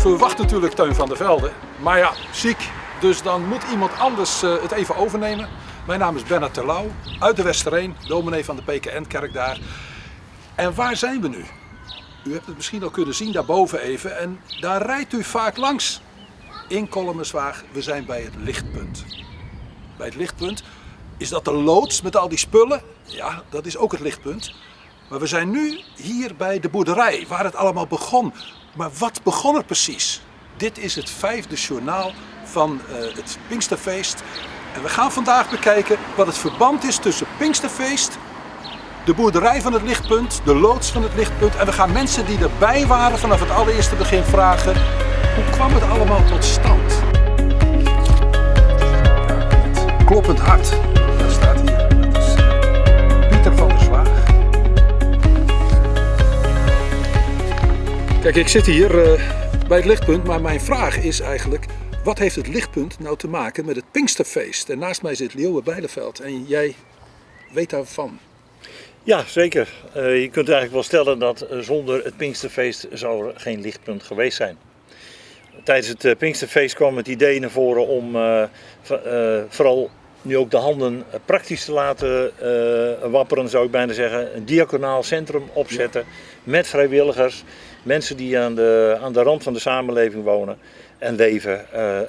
verwacht natuurlijk Teun van der Velde, maar ja, ziek. Dus dan moet iemand anders eh, het even overnemen. Mijn naam is Bernard Terlouw uit de Westereen, dominee van de PKN-kerk daar. En waar zijn we nu? U hebt het misschien al kunnen zien daarboven even. En daar rijdt u vaak langs. In Kollumerzwaag, we zijn bij het lichtpunt. Bij het lichtpunt, is dat de loods met al die spullen? Ja, dat is ook het lichtpunt. Maar we zijn nu hier bij de boerderij, waar het allemaal begon. Maar wat begon er precies? Dit is het vijfde journaal van eh, het Pinksterfeest. En we gaan vandaag bekijken wat het verband is tussen Pinksterfeest, de boerderij van het lichtpunt, de loods van het lichtpunt. En we gaan mensen die erbij waren vanaf het allereerste begin vragen: hoe kwam het allemaal tot stand? Ja, het kloppend hart, dat staat hier. Dat is eh, Pieter van der Zwaag. Kijk, ik zit hier eh, bij het lichtpunt, maar mijn vraag is eigenlijk: wat heeft het lichtpunt nou te maken met het Pinksterfeest? En naast mij zit Lieuwe Bijleveld en jij weet daarvan. Ja, zeker. Eh, je kunt eigenlijk wel stellen dat eh, zonder het Pinksterfeest zou er geen lichtpunt geweest zijn. Tijdens het eh, Pinksterfeest kwam het idee naar voren om vooral nu ook de handen praktisch te laten wapperen, zou ik bijna zeggen. Een diaconaal centrum opzetten met vrijwilligers, mensen die aan de rand van de samenleving wonen en leven,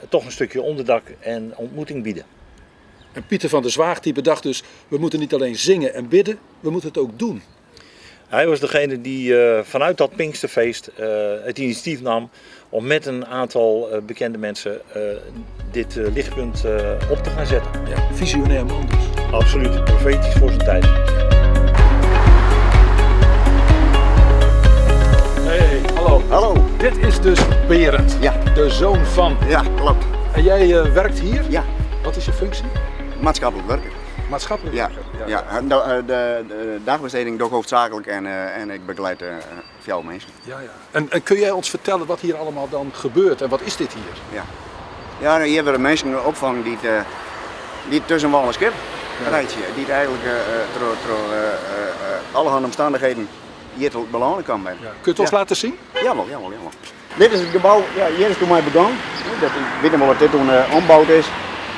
toch een stukje onderdak en ontmoeting bieden. En Pieter van der Zwaag die bedacht dus, we moeten niet alleen zingen en bidden, we moeten het ook doen. Hij was degene die eh, vanuit dat Pinksterfeest eh, het initiatief nam om met een aantal eh, bekende mensen dit lichtpunt op te gaan zetten. Ja, visionair man dus. Absoluut, profetisch voor zijn tijd. Hey, hallo. Hallo. Dit is dus Berend, Ja. de zoon van. Ja, klopt. En jij werkt hier? Ja, Wat is je functie? Maatschappelijk werker. Maatschappelijk Ja, werker. ja. Nou, de dagbesteding doe ik hoofdzakelijk en ik begeleid veel mensen. Ja, ja. En kun jij ons vertellen wat hier allemaal dan gebeurt en wat is dit hier? Ja, ja nou, hier hebben we mensen opvang die, het, die tussen wal en schip rijdt. Die het eigenlijk door allerhande omstandigheden hier tot belonen kan zijn. Ja. Kun je het ons Ja. laten zien? Jawel, jawel, jawel. Dit is het gebouw, ja, hier is toen mij begonnen. Dat, ik weet nog wel dat dit toen ombouwd is.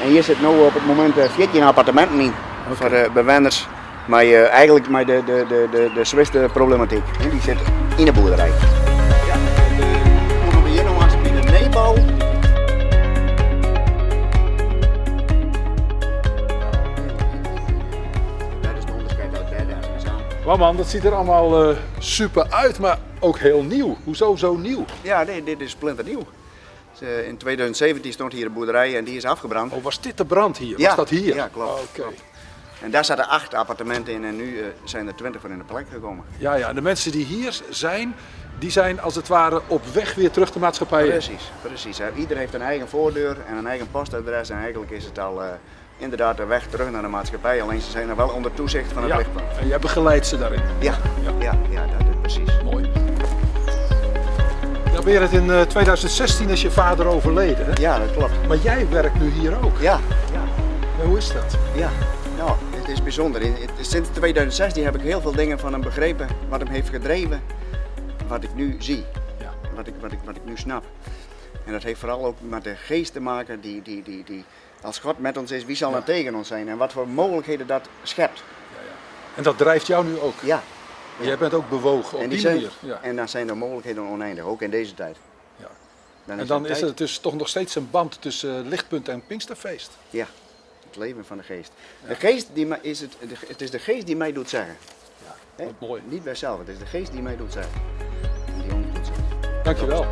En hier zit nu op het moment 14 appartementen in voor de bewoners. Maar eigenlijk met de zwiste problematiek. En die zit in de boerderij. Ja, komen we hier nog eens bij de neebouw. Dat is het onderscheid uit derde en samen. Wow man, dat ziet er allemaal super uit, maar ook heel nieuw. Hoezo zo nieuw? Ja, nee, dit is splinternieuw. Dus, in 2017 stond hier een boerderij en die is afgebrand. Oh, was dit de brand hier? Ja, Was dat hier? Ja, klopt. Oké. klopt. En daar zaten 8 appartementen in en nu zijn er 20 voor in de plek gekomen. Ja, ja, en de mensen die hier zijn, die zijn als het ware op weg weer terug de maatschappij in. Precies, precies. Ieder heeft een eigen voordeur en een eigen postadres en eigenlijk is het al inderdaad de weg terug naar de maatschappij. Alleen ze zijn er wel onder toezicht van het Ja, lichtpunt. en jij begeleidt ze daarin. Ja, Ja. ja, ja, dat is precies. Mooi. Ja, Berend, in 2016 is je vader overleden, hè? Ja, dat klopt. Maar jij werkt nu hier ook. Ja, ja. Ja, hoe is dat? Ja, nou, het is bijzonder. Sinds 2016 heb ik heel veel dingen van hem begrepen, wat hem heeft gedreven, wat ik nu zie, Ja. wat ik nu snap. En dat heeft vooral ook met de geest te maken die als God met ons is, wie zal dan tegen ons zijn en wat voor mogelijkheden dat schept. Ja, ja. En dat drijft jou nu ook? Ja. Jij bent ook bewogen op En die zijn, manier. Ja. En dan zijn de mogelijkheden oneindig, ook in deze tijd. Ja. Dan En is dan de is tijd- er dus toch nog steeds een band tussen lichtpunt en Pinksterfeest. Ja, het leven van de geest. De geest die mij, is het, de, het is de geest die mij doet zeggen. Ja, Hè? wat mooi. Niet wij zelf, het is de geest die mij doet zeggen. En die ons doet zeggen. Dankjewel.